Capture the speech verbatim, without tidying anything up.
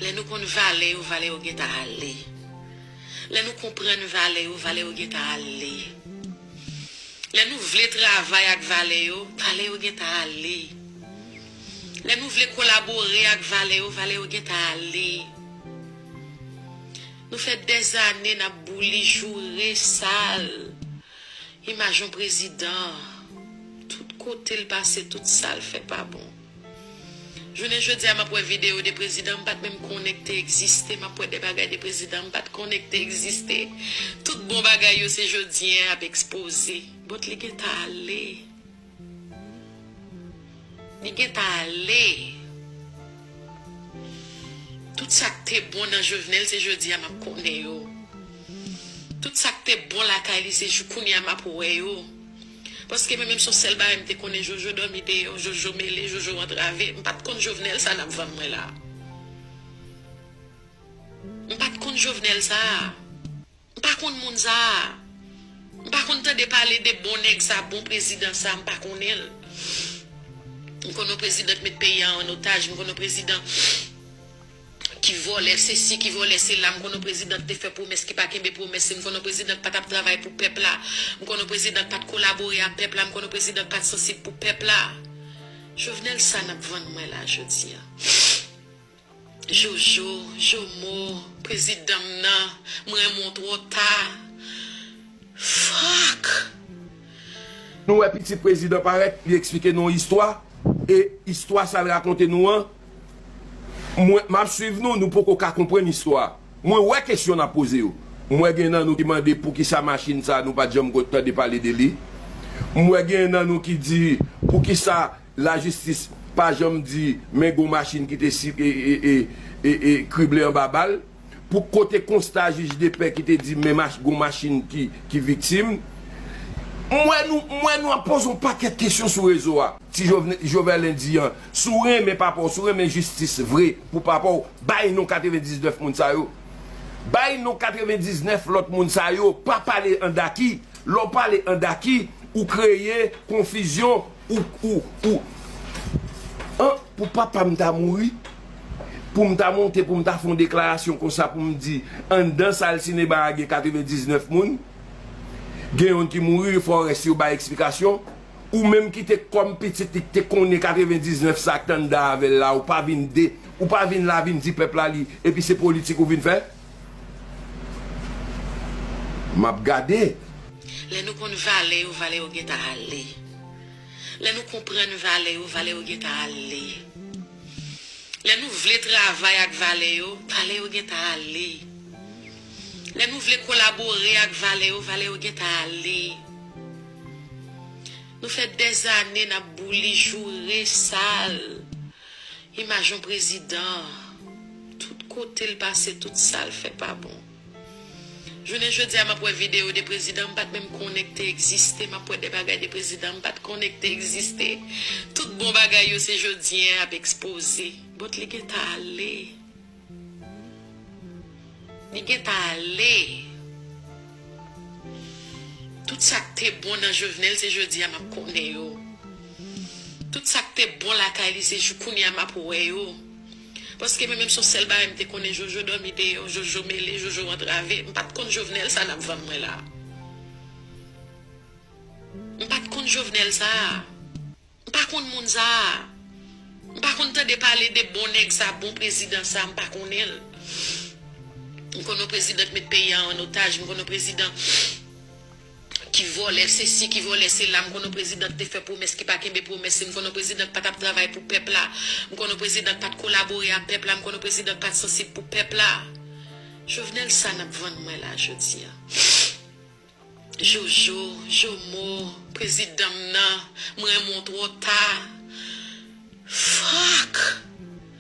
Lè nou konn valè yo, valè yo gentan ale. Lè nou konprann valè yo, valè yo gentan ale. Lè nou vle travay ak valè yo, valè yo gentan ale. Lè nou vle kolabore ak valè yo, valè yo gentan ale. Nou fè dèzane n ap bouli, joure, sal imaj yon prezidan. Tout kote l pase, tout sa l fè pa bon. Jounen jodi a, m ap wè videyo de prezidan, m pa t menm konnen k te egziste. M ap wè de bagay de prezidan, m pa t konnen k te egziste. Tout bon bagay yo, se jodi a y ap ekspoze. Bòt li gentan ale. Li gentan ale. Tout sa k te bon nan Jovenel, se jodi a m ap konnen yo. Tout sa k te bon lakay li, se jou kounye a m ap wè yo. Paske mwen menm, se yon sèl bagay m te konnen, Jojo dòmi deyò, Jojo mele, Jojo antrave. M pa t konn Jovenel sa n ap vann mwen la. M pa t konn Jovenel sa. M pa konn moun sa a. M pa konn tande pale de bon nèg sa, bon prezidan sa, m pa konnen l. M konn yon prezidan k met peyi a an otaj, m konn yon prezidan ki vòlè sesi, ki vòlè sela, m konn yon prezidan k te fè pwomès ki pa kenbe pwomès li, m konn yon prezidan k pa t ap travay pou pèp la, m konn yon prezidan k pa t kolabore ak pèp la, m konn yon prezidan k pa t sansib pou pèp la. Jovenel sa n ap vann mwen la jodi a. Jojo, Jomo, prezidan m nan, m renmen w twò ta. Fuck! Nou wè pitit prezidan parèt, li eksplike nou yon istwa, e istwa sa l rakonte nou an, mwen, m ap swiv nou, nou poko ka konprann istwa a. Mwen wè kesyon n ap poze yo. M wè gen nan nou ki mande poukisa machin sa a nou pa t janm tande pale de li. M wè gen nan nou ki di poukisa lajistis pa janm di men gon machin ki te si, e, e, e, e, e, krible anba bal. Pou kote konsta jij de pè ki te di men mach, gon machin ki, ki viktim. M wè nou, m wè nou ap poze yon pakèt kesyon sou rezo a. Ti Jovenel, Jovenel di an, si w renmen papa w, si w renmen jistis vre pou papa w, bay non katrevendiznèf moun sa yo. Bay non katrevendiznèf lòt moun sa yo, pa pale an daki. Lè w pale an daki, ou kreye konfizyon, ou, ou, ou. An, pou papa m ta mouri, pou m ta monte, pou m ta fè yon deklarasyon konsa, pou m di, anndan sal sinema a gen katrevendiznèf moun, gen youn ki mouri, fò rès yo bay eksplikasyon. Ou menm ki te kòm pitit li ki te konnen katrevendiznèf sa k t anndan avè l la, ou pa vin de, ou pa vin la vin di pèp la li, epi se politik ou vin fè? M ap gade. Lè nou konn valè yo, valè yo gentan ale. Lè nou konprann valè yo, valè yo gentan ale. Lè nou vle travay ak valè yo, valè yo gentan ale. Lè nou vle kolabore ak valè yo, valè yo gentan ale. Nou fè dèzane n ap bouli, joure, sal imaj yon prezidan. Tout kote l pase, tout sa l fè pa bon. Jounen jodi a, m ap wè videyo de prezidan m pa t menm konnen k te egziste. M ap wè de bagay de prezidan m pa t konnen k te egziste. Tout bon bagay yo, se jodi a y ap ekspoze. Bòt li gentan ale. Li gentan ale. Tout sa k te bon nan Jovenel, se jodi a m ap konnen yo. Tout sa k te bon lakay li, se jou kounye a m ap wè yo. Paske mwen menm se yon sèl bagay m te konnen, Jojo dòmi deyò, Jojo mele, Jojo antrave. M pa t konn Jovenel sa n ap vann mwen la. M pa t konn Jovenel sa. M pa konn moun sa. M pa konn tande pale de bon nèg sa, bon prezidan sa, m pa konnen l. M konn yon prezidan k met peyi a an otaj, m konn yon prezidan ki vòlè sesi, ki vòlè sela, m konn yon prezidan k te fè pwomès ki pa kenbe pwomès li, m konn yon prezidan k pa t ap travay pou pèp la, m konn yon prezidan k pa t kolabore ak pèp la, m konn yon prezidan k pa t sansib pou pèp la. Jovenel sa n ap vann mwen la jodi a. Jojo, Jomo, prezidan m nan, m renmen w twò ta. Fuck!